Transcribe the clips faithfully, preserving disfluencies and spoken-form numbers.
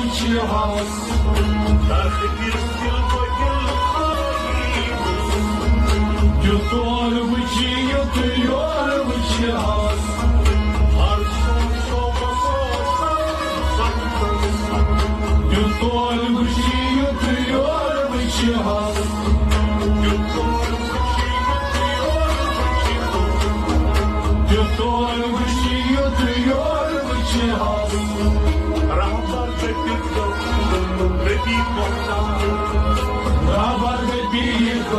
وٕچھِ ہس۔ تتھ دِژ دِل بہٕ دِل خٲلی۔ یُتھ تور وٕچھِ، یُتھ یور وٕچھِ ہس۔ ہر سُنٛد صوبس اوس سخت۔ یُتھ تور وٕچھِ، یُتھ یور وٕچھِ ہس۔ یُتھ تور وٕچھِ، یُتھ یور وٕچھِ ہس۔ یُتھ تور وٕچھِ، یُتھ یور وٕچھِ ہس۔ رحمت نبی مختار۔ رحمت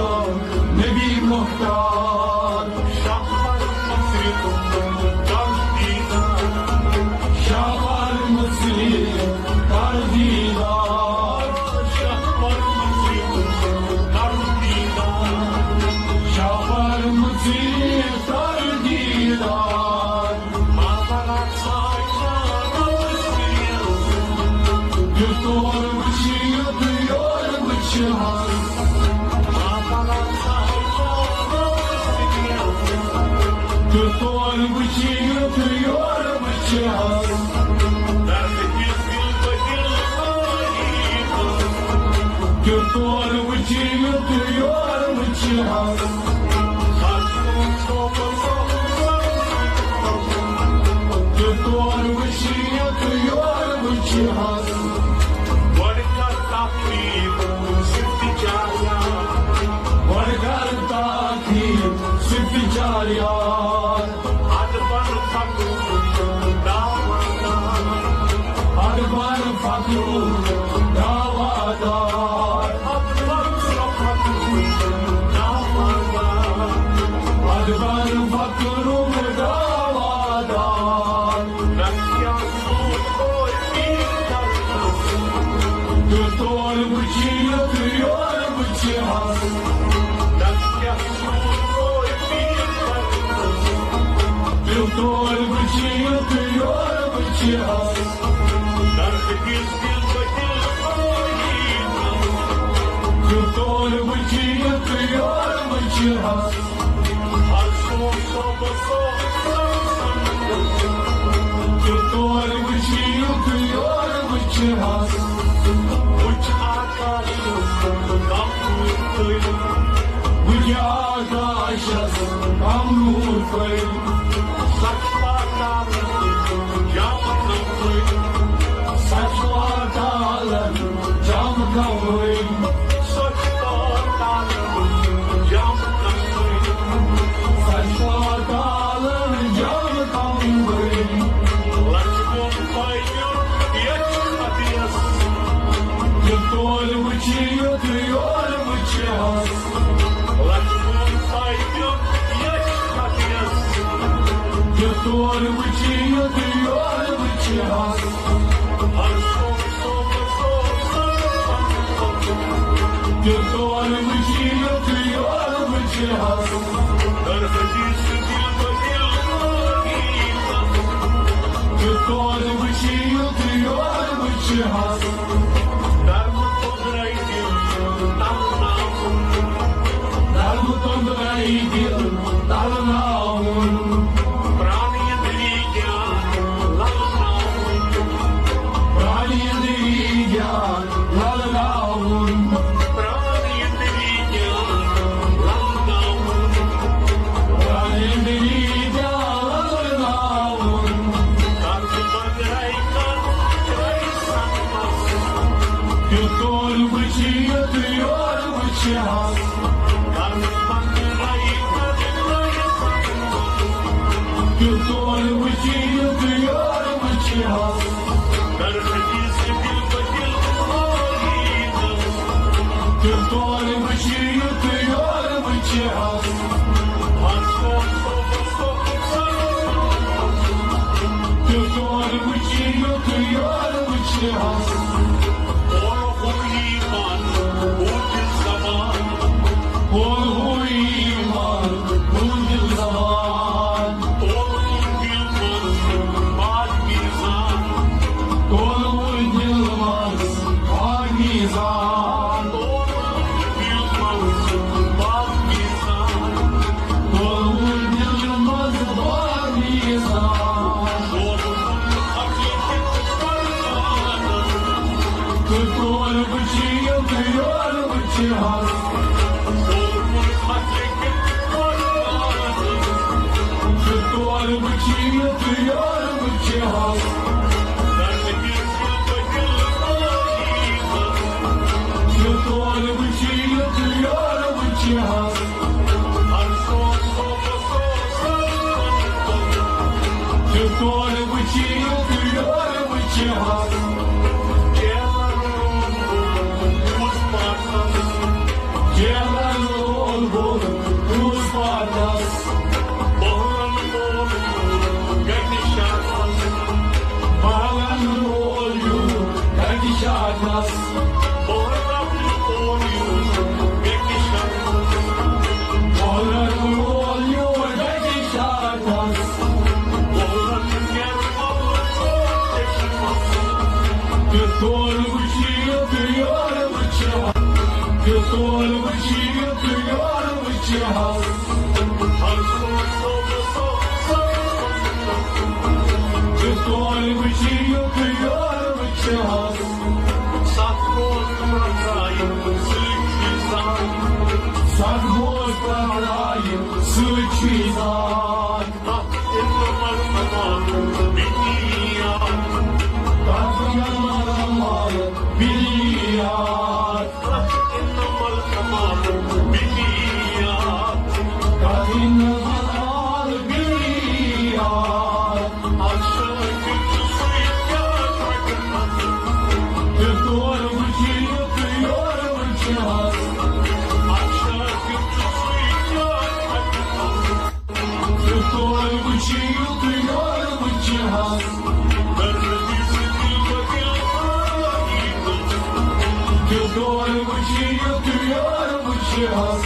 نبی مختار۔ شہر مصر کر دیدار۔ شہر مصر کر دیدار۔ شہر مصر کر دیدار۔ شہر مصر کر دیدار۔ یُتھ تور وٕچھِ، یُتھ یور وٕچھِ ہس۔ یُتھ تور وٕچھِ، یُتھ یور وٕچھِ ہس۔ یُتھ تور وٕچھِ، یُتھ یور وٕچھِ ہس۔ تہٕ تور وٕچھِتھ یور وٕچھِ حظ۔ گۄڈٕ کر تقریٖب صفت جاریات۔ گۄڈٕ کر تقریٖب صفت جاریات۔ اَدٕ بَن فخر دعویٰ دار۔ اَدٕ بَن فخر دعویٰ دار۔ اَدٕ بَن فخر دعویٰ دار۔ اَدٕ بَن فخر دعویٰ دار۔ نہ کیٛاہ سوٗنچ اوے پیٖر کرنس۔ تہٕ تور وٕچھِتھ یور وٕچھِ حظ۔ نہ کیٛاہ سوٗنچ اوے پیٖر کرنس۔ تہٕ تور وٕچھِتھ یور وٕچھِ حظ۔ نہ ہرگز دِل بہٕ دِل اوے یی نہٕ۔ تہٕ تور وٕچھِتھ یور وٕچھِ حظ۔ ہر سون صوبہٕ صوب سمسم۔ تہٕ تور وٕچھِتھ یور وٕچھِ حظ۔ وٕچھ آکاشس کم روٗد کٔرۍ۔ وٕچھ آکاشس کم روٗد کٔرۍ۔ سچ پاتالن جام کم کٔرۍ۔ سچ پاتالن جام کم کٔرۍ۔ سچ پاتالن جام کم کٔرۍ۔ سچ پاتالن جام کم کٔرۍ۔ لچھ گوٚو فٲیدٕ ییٚتہِ خطیس۔ یہِ تور وٕچھِ، یُتھ یور وٕچھِ حظ۔ لچھ گوٚو فٲیدٕ ییٚتہِ خطیس۔ یہِ تور وٕچھِ، یُتھ یور وٕچھِ حظ۔ ہر سون صوبہٕ صوب سمسم۔ تہٕ تور وٕچھِ یُتھ یور وٕچھِ حظ۔ در حدیث دِل بہٕ دِل۔ تہٕ تور وٕچھِ یُتھ یور وٕچھِ حظ۔ در مُتُندرے دِل تلناوُن۔ در مُتُندرے دِل تلناوُن۔ پرٛانہِ أنٛدری گیان للناوُن۔ پرٛانہِ أنٛدری گیان للناوُن۔ پرٛانہِ أنٛدری گیان للناوُن۔ پرٛانہِ أنٛدری گیان للناوُن۔ کتھ بگرے کتھ ترٛٲوۍ سنگس۔ یُتھ تور وٕچھِ، یُتھ یور وٕچھِ حظ۔ کتھ بگرے کتھ ترٛٲوۍ سنگس۔ یُتھ تور وٕچھِ، یُتھ یور وٕچھِ حظ۔ در حدیث دِل بہٕ دِل اوے یی نہٕ۔ یُتھ تور وٕچھِ، یُتھ یور وٕچھِ حظ۔ ہر سون صوبہٕ صوب سمسم۔ تہٕ تور وٕچھِ، یُتھ یور وٕچھِ حظ۔ اول ہو ایمان، ہو دِل زبان۔ اول ہو ایمان، ہو دِل زبان۔ اول ہو دِل منٛز پاک میٖزان۔ اول ہو دِل منٛز پاک میٖزان۔ اول ہو دِل منٛز پاک میٖزان۔ اول ہو دِل منٛز پاک میٖزان۔ اول ہو حقیقت فرمان۔ تور وٕچھِو تہٕ یور وٕچھِ حظ۔ تور وٕچھِو تہٕ یور وٕچھِ حظ۔ تور وٕچھِو تہٕ یور وٕچھِ حظ۔ تور وٕچھِو تہٕ یور وٕچھِ حظ۔ جیلن لول بوٚل روٗد پاٹس۔ محلن لول یوٗر گَگہِ شاٹس۔ محلن لول یوٗر گَگہِ شاٹس۔ تہٕ تور وٕچھِو تہٕ یور وٕچھِ حظ۔ تہٕ تور وٕچھِو تہٕ یور وٕچھِ حظ۔ تہٕ تور وٕچھِو تہٕ یور وٕچھِ حظ۔ ستھ بوز پرٛتھ جایہِ سۭتۍ چھُے زان۔ ستھ بوز پرٛتھ جایہِ سۭتۍ چھُے زان۔ تتھ علمس امان بنیاد۔ تتھ علمس امان بنیاد۔ تتھ علمس امان بنیاد۔ تتھ علمس امان بنیاد۔ اکھ شاگرد چھُ سُے کیٛاہ تتہِ حظ۔ تہٕ تور وٕچھِو تہٕ یور وٕچھِ حظ۔ اکھ شاگرد چھُ سُے کیٛاہ تتہِ حظ۔ تہٕ تور وٕچھِو تہٕ یور وٕچھِ حظ۔ تہٕ تور وٕچھِو تہٕ یور وٕچھِ حظ۔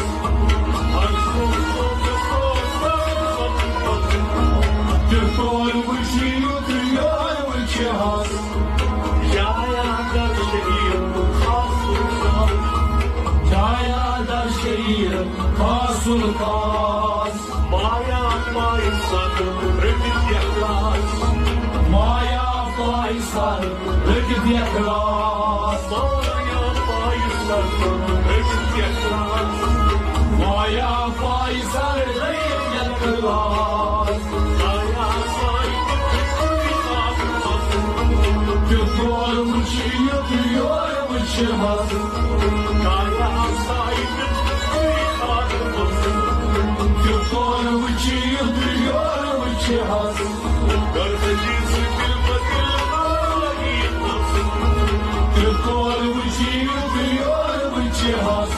تہٕ تور وٕچھِو تہٕ یور وٕچھِ حظ۔ جایا در شریف خاص الخاص۔ جایا در شریف خاص الخاص۔ مایا پایسن رٔٹِتھ اخلاص۔ مایا پایسن رٔٹِتھ اخلاص۔ مایا پایسن رٔٹِتھ اخلاص۔ مایا پایسن رٔٹِتھ اخلاص۔ مایا سایہِ تہٕ تور وٕچھِو تہٕ یور وٕچھِ حظ۔ کایا سایہِ تہٕ تور وٕچھِو تہٕ یور وٕچھِ حظ۔ تہٕ تور وٕچھِو تہٕ یور وٕچھِ حظ۔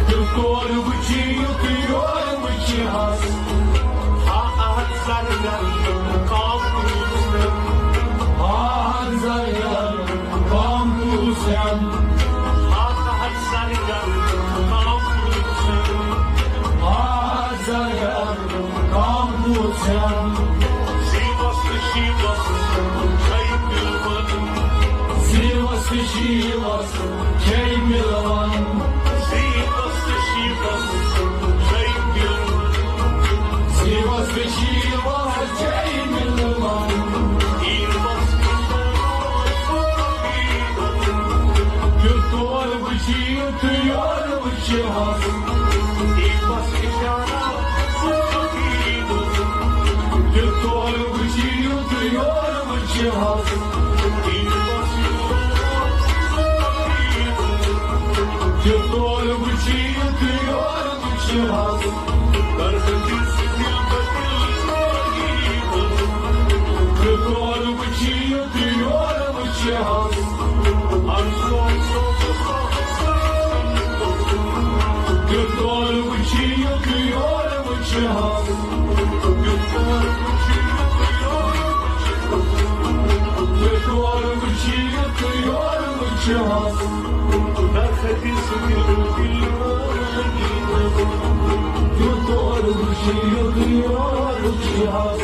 تہٕ تور وٕچھِو تہٕ یور وٕچھِ حظ۔ آ، آ، زرگر کام کُس۔ آ، آ، زرگر کام کُس۔ آ، آ، زرگر کام کُس۔ آ، آ، زرگر کام کُس۔ زیٖوَس تہٕ شیٖوَس چھَے مِلوَن۔ زیٖوَس تہٕ شیٖوَس چھَے مِلوَن۔ زیٖوَس تہٕ شیٖوَس چھَے مِلوَن۔ زیٖوَس تہٕ شیٖوَس چھَے مِلوَن۔ ایٖوَس تہٕ شیٖوَس۔ تہٕ تور وٕچھِو تہٕ یور وٕچھِ حظ۔ ایٖوَس اِشارہ۔ تہٕ تور وٕچھِو تہٕ یور وٕچھِ حظ۔ تہٕ تور وٕچھِو تہٕ یور وٕچھِ حظ۔ تہٕ تور وٕچھِو تہٕ یور وٕچھِ حظ۔ تہٕ تور وٕچھِو تہٕ یور وٕچھِ حظ۔ تہٕ تور وٕچھِو تہٕ یور وٕچھِ حظ۔ تہٕ تور وٕچھِو تہٕ یور وٕچھِ حظ۔